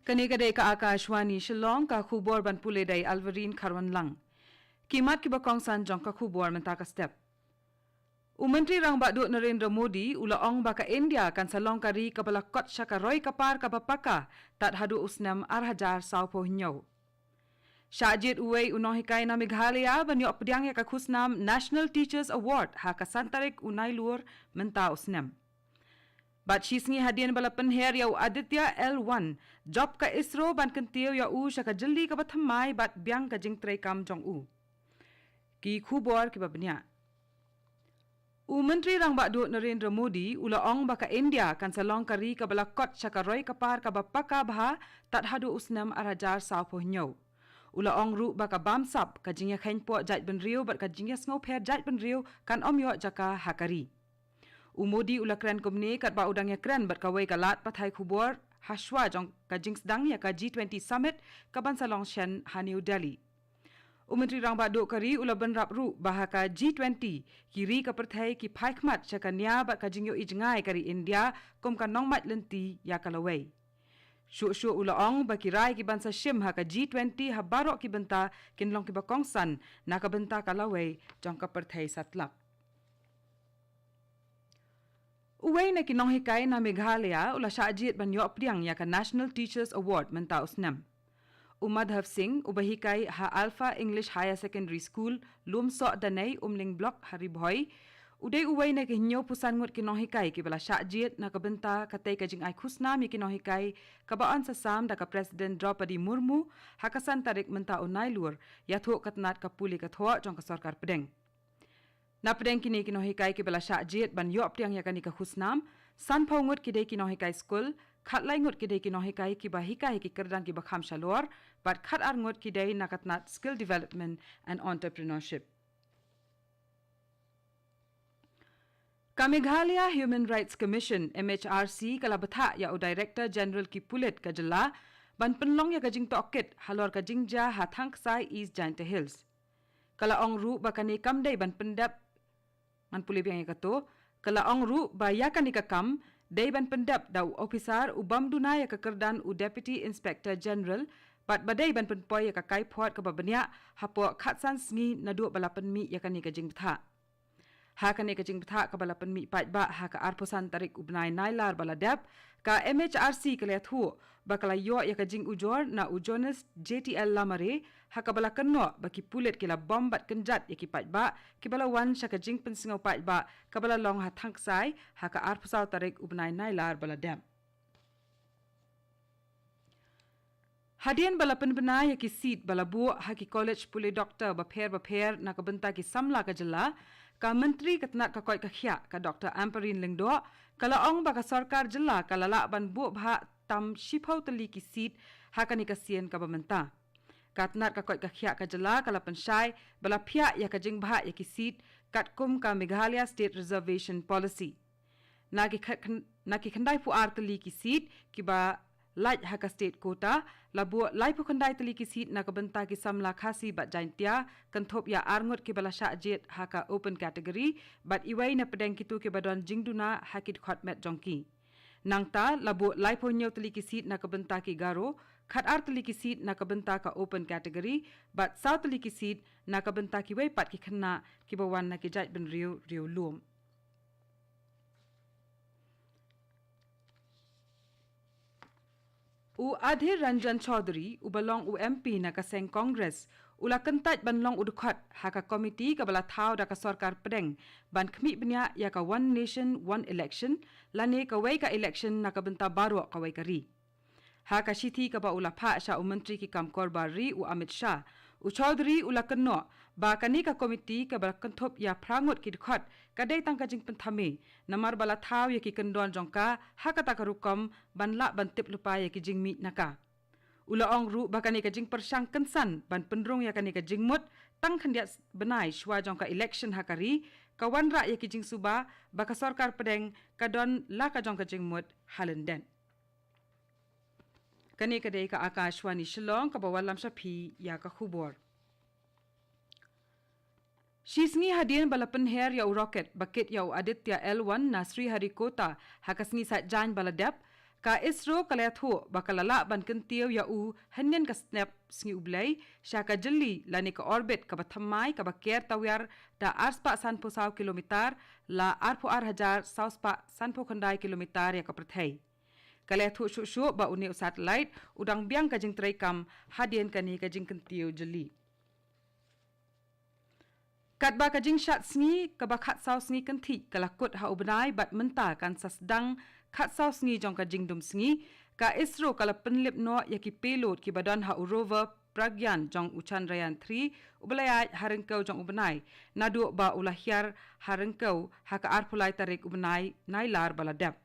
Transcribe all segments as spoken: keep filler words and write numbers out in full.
Kane ka dei ka Akashvani Shillong, ka khubor ban pule da i Alvarine Kharwanlang. Ki mat kiba kongsan jong ka khubor mynta ka step. U Myntri Rangbah Duh Narendra Modi u la ong ba ka India kan sa long ka ri kaba la kot sha ka roi ka par kaba paka tad haduh u snem ar hajar sawphew hynñiew. Shah jied uwei u nonghikai na Meghalaya ban ïoh pdiang ïa ka khusnam National Teachers Award ha ka san tarik u Nailur mynta u snem. Bad shisngi hadien ba la pynher ïa u Aditya L one, jop ka ISRO ban kyntiew ïa u sha ka jylli kaba thymmai bad biang ka jingtreikam jong u. Ki khubor kiba bniah. U Myntri Rangbah Duh Narendra Modi u la ong ba ka India kan sa long ka ri kaba la kot sha ka roi ka par kaba paka bha tad haduh u snem ar hajar sawphew hynñiew. U la ong ruh ba ka bamsap, ka jingïakheiñpoh jaitbynriew bad ka jingïasngewpher jaitbynriew kan ym ïoh jaka ha ka ri. U Modi u la kren kumne katba u dang ïakren bad kawei ka lad pathai khubor hashwa jong ka jingsdang ïa ka G twenty Summit kaban sa long shen ha New Delhi. U Myntri Rangbah Duh ka ri u la bynrap ruh ba ha ka G twenty, ki ri ka pyrthei ki phai khmat sha ka nia bad ka jingïohi jngai ka ri India kum ka nongmait lynti ïa ka lawei. Shuh shuh u la ong ba ki rai kiban sa shim ha ka G twenty ha baroh ki bynta kin long kiba kongsan na ka bynta ka lawei jong ka pyrthei satlak. Uwei na ki nonghikai na Meghalaya u la shah jied ban ïoh pdiang ïa ka National Teachers Award mynta u snem. U Madhav Singh, uba hikai ha Alpha English Higher Secondary School, Lumsohdanei, Umling Block, ha Ri Bhoi, u dei uwei na ki hynñiewphew san ngut ki nonghikai kiba la shah jied na ka bynta katei ka jingai khusnam ïa ki nonghikai kaba yn sa sam da ka President Droupadi Murmu ha ka san tarik mynta u Nailur, ïathuh ka tnat ka pule ka thoh jong ka sorkar pdeng. Na pdeng kine ki nonghikai kiba la shah jied ban ïoh pdiang ïa kane ka khusnam, sanphew ngut ki dei ki nonghikai skul, khatlai ngut ki dei ki nonghikai kiba hikai ha ki kyrdan kiba kham shalor, bad khatar ngut ki dei na ka tnat Skill Development and Entrepreneurship. Ka Meghalaya Human Rights Commission, M H R C, ka la bthah ïa u Director General ki pulit ka jylla ban pynlong ïa ka jingtohkit halor ka jingjia ha Thangksai, East Jaintia Hills. Ka la ong ruh ba kane kam dei ban pyndep, ngan pule biang ïa kato. Ka la ong ruh ba ïa kane ka kam dei ban pyndep da u ophisar u bym duna ïa ka kyrdan u Deputy Inspector General, bad ba dei ban pynpoi ïa ka kaiphod kaba bniah hapoh khatsan sngi naduh ba la pynmih ïa kane ka jingbthah. Ha kane ka jingbthah kaba la pynmih paidbah ha ka arphew san tarik u bnai Nailar ba la dep, ka M H R C ka la ïathuh ba ka la ïoh ïa ka jingujor na u Jonas J T L Lamare, ha kaba la kynnoh ba ki pulit ki la bom bad kynjat ïa ki paidbah kiba la wan sha ka jingpynsngew paidbah kaba la long ha Thangksai ha ka arphew saw tarik u bnai Nailar ba la dep. Hadien ba la pynbna ïa ki seat ba la buh ha ki college pule doctor bapher bapher na ka bynta ki samla ka jylla, ka Myntri ka tnat ka koit ka khiah ka Doctor Ampareen Lyngdoh ka la ong ba ka sorkar jylla ka la lah ban buh bha tam shiphew tylli ki seat ha kane ka sien kaba mynta. Ka tnat ka koit ka khiah ka jylla ka la pynshai ba la phiah ïa ka jingbhah ïa ki seat katkum ka Meghalaya State Reservation Policy. Na ki kh-, kh-, na ki khyndaiphew ar tylli ki seat kiba lait ha ka state quota, la buh laiphew khyndai tylli ki seat na ka bynta ki samla Khasi bad Jaintia, kynthup ïa ar ngut kiba la shah jied ha ka open category, bad iwei na pdeng kito kiba don jingduna ha ki dkhot met jong ki. Nangta la buh laiphew hynñiew tylli ki seat na ka bynta ki Garo, khatar tylli ki seat na ka bynta ka open category, bad saw tylli ki seat na ka bynta kiwei pat ki khynnah kiba wan na ki jaitbynriew riewlum. U Adhir Ranjan Chaudhary, uba long u M P na ka seng Congress, u la kyntait ban long u dkhot ha ka komiti kaba la thaw da ka sorkar pdeng ban khmih bniah ïa ka One Nation, One Election, lane kawei ka election na ka bynta baroh kawei ka ri. Ha ka shithi kaba u la phah sha u Myntri ki kam korbar ri u Amit Shah, u Chaudhary u la kynnoh ba kane ka komiti kaba kynthup ïa phra ngut ki dkhot ka dei tang ka jingpynthame, namar ba la thaw ïa ki kyndon jong ka ha kata ka rukom ban lah ban tip lypa ïa ki jingmih na ka. U la ong ruh ba kane ka jingpyrshang kynsan ban pynrung ïa kane ka jingmut tang khyndiat bnai shwa jong ka election ha ka ri ka wanrah ïa ki jingsuba ba ka sorkar pdeng ka don la ka jong ka jingmut ha lyndet. Kane ka dei ka Akashvani Shillong kaba wallam sha phi ïa ka khubor. Shisngi hadien ba la pynher ïa u rocket ba kit ïa u Aditya L one na Sriharikota ha ka sngi Saitjaiñ ba la dep, Ka ISRO ka la ïathuh ba ka la lah ban kyntiew ïa u hynnin ka step sngi U Blei sha ka jylli lane ka orbit kaba thymmai kaba ker tawiar da arspah sanphew saw kilometer la arphew ar hajar sawspah sanphew khyndai kilometer ïa ka pyrthei. Ka la ïathuh shuh shuh ba une u satellite u dang biang ka jingtreikam hadien kane ka jingkyntiew jylli. Katba ka jingshad sngi kaba khatsaw sngi kynthih ka la kut ha u bnai bad mynta kan sa sdang khatsaw sngi jong ka jingdum sngi, ka ISRO ka la pynlip noh ïa ki payload kiba don ha u rover Pragyan jong u Chandrayaan three uba la ïaid ha ryngkew jong u bnai naduh ba u la hiar ha ryngkew ha ka arphew lai tarik u bnai Nailar ba la dep.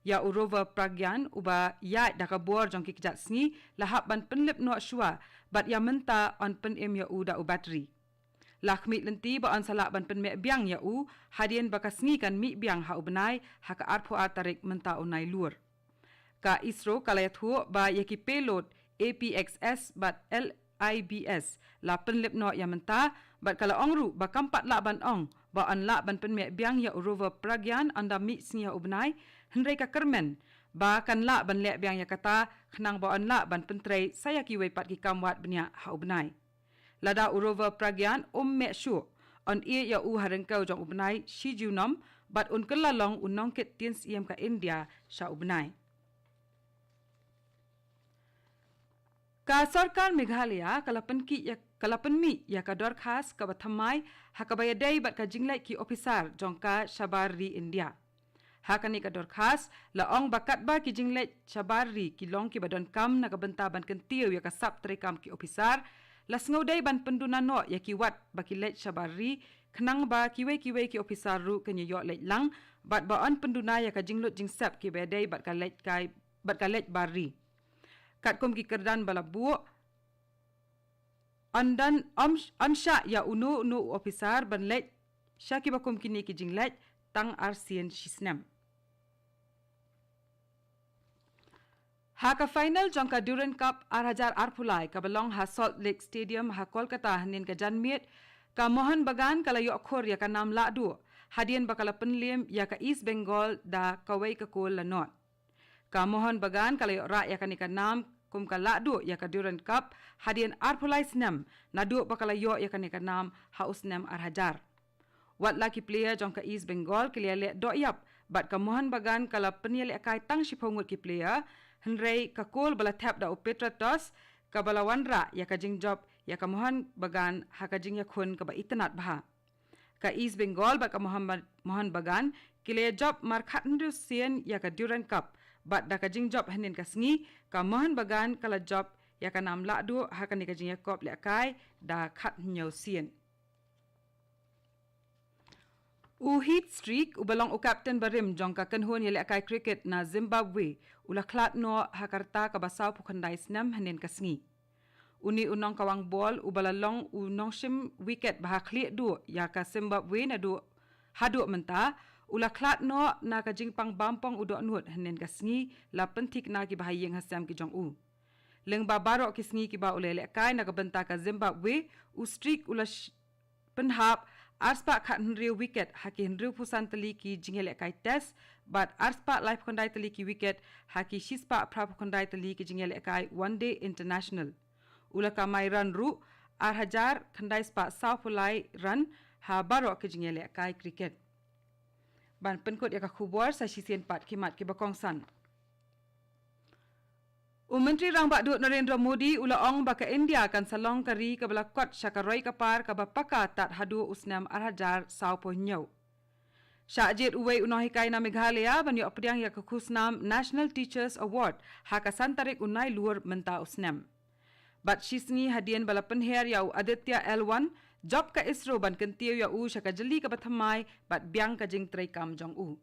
Ïa u rover Pragyan uba ïaid da ka bor jong ki kjat sngi la hap ban pynlip noh shuwa bad ïa mynta yn pynim ïa u da u battery. La khmih lynti ba yn sa lah ban pynmih biang ïa u hadien ba ka sngi kan mih biang ha u bnai ha ka arphew ar tarik mynta u Nailur. Ka ISRO ka la ïathuh ba ïa ki payload APXS bad LIBS la pynlip noh ïa mynta bad ka la ong ruh ba kam pat lah ban ong ba yn lah ban pynmih biang ïa u rover Pragyan ynda mih sngi ha u bnai, hynrei ka kyrmen ba kan lah ban leh biang ïa kata khnang ba yn lah ban pyntrei sa ïa kiwei pat ki kam wad bniah ha u bnai. Lada u rover Pragyan um mih shuh, yn ïeh ïa u ha ryngkew jong u bnai shi junom bad un kylla long u nongkit tien syiem ka India sha u bnai. Ka sorkar Meghalaya ka la pynmih ïa ka dorkhas kaba thymmai ha kaba ïadei bad ka jingleit ki ophisar jong ka shabar ri India. Ha kane ka dorkhas la ong ba katba ki jingleit shabar ri ki long kiba donkam na ka bynta ban kyntiew ïa ka sap treikam ki ophisar, la sngewdei ban pynduna noh ïa ki wat ba ki leit shabar ri khnang ba kiwei kiwei ki ophisar ruh kin ïoh leit lang bad ba yn pynduna ïa ka jinglut jingsep kiba ïadei bad ka leit kai bad ka leit bar ri. Katkum ki kyrdan ba la buh, yn don, yn shah ïa uno uno u ophisar ban leit sha kiba kum kine ki jingleit tang arsien shi snem. Ha ka final jong ka Durand Cup ar hajar arphew lai kaba long ha Salt Lake Stadium ha Kolkata hynnin ka janmiet, ka Mohun Bagan ka la ïoh khur ïa ka nam lahduh hadien ba ka la pynliem ïa ka East Bengal da kawei ka kol la nod. Ka Mohun Bagan ka la ïoh rah ïa kane ka nam kum ka lahduh ïa ka Durand Cup hadien arphew lai snem naduh ba ka la ïoh ïa kane ka nam ha u snem ar hajar. Wat la ki player jong ka East Bengal ki la ïaleh doh ïap bad ka Mohun Bagan ka la pynïalehkai tang shiphew ngut ki player, hynrei ka kol ba la thep da u Petra Tos kaba la wanrah ïa ka jingjop ïa ka Mohun Bagan ha ka jingïakhun kaba itynnad bha. Ka East Bengal bad ka Mohun Bagan ki la ïajop mar khathynriew sien ïa ka Durand Cup bad da ka jingjop hynnin ka sngi ka Mohun Bagan ka la jop ïa ka nam lahduh ha kane ka jingïakop lehkai da khathynñiew sien. U Heath Streak uba long u kapten barim jong ka kynhun ïalehkai cricket na Zimbabwe u la khlad noh ha ka rta kaba sawphew khyndai snem hynnin ka sngi. Une u nongkawang bol uba la long u nongshim wicket ba ha khlieh duh ïa ka Zimbabwe naduh haduh mynta u la khlad noh na ka jingpang bampong u dohnud hynnin ka sngi, la pynthikna kiba ha ïing ha sem ki jong u. Lyngba baroh ki sngi kiba u la ïalehkai na ka bynta ka Zimbabwe, u Streak u la pynhap arspah khathynriew wicket ha ki hynriewphew san tylli ki jingïalehkai Test bad arspah laiphew khyndai tylli ki wicket ha ki shispah phraphew khyndai tylli ki jingïalehkai One Day International. U la kamai run ruh ar hajar khyndai spah sawphew lai run ha baroh ki jingïalehkai cricket. Ban pynkut ïa ka khubor sa shisien pat ki mat kiba kongsan. U Myntri Rangbah Duh Narendra Modi u la ong ba ka India kan sa long ka ri kaba la kot sha ka roi ka par kaba paka tad haduh u snem ar hajar sawphew hynñiew. Shah jied uwei u nonghikai na Meghalaya ban ïoh pdiang ïa ka khusnam National Teachers Award ha ka san tarik u Nailur mynta u snem. Bad shi sngi hadien ba la pynher ïa u Aditya L one, jop ka ISRO ban kyntiew ïa u sha ka jylli kaba thymmai bad biang ka jingtreikam jong u.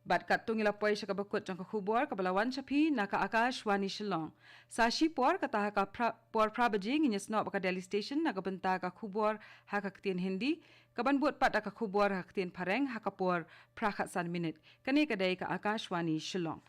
Bad katto ngi la poi sha kaba kut jong ka khubor kaba la wan sha phi na ka Akashvani Shillong. Sa shipor kata ha ka phra-, por phra baje ngin ïasnoh bad ka Delhi Station na ka bynta ka khubor ha ka ktien Hindi, kaban bud pat da ka khubor ha ka ktien Phareng ha ka por phra khatsan minit. Kane ka dei ka Akashvani Shillong.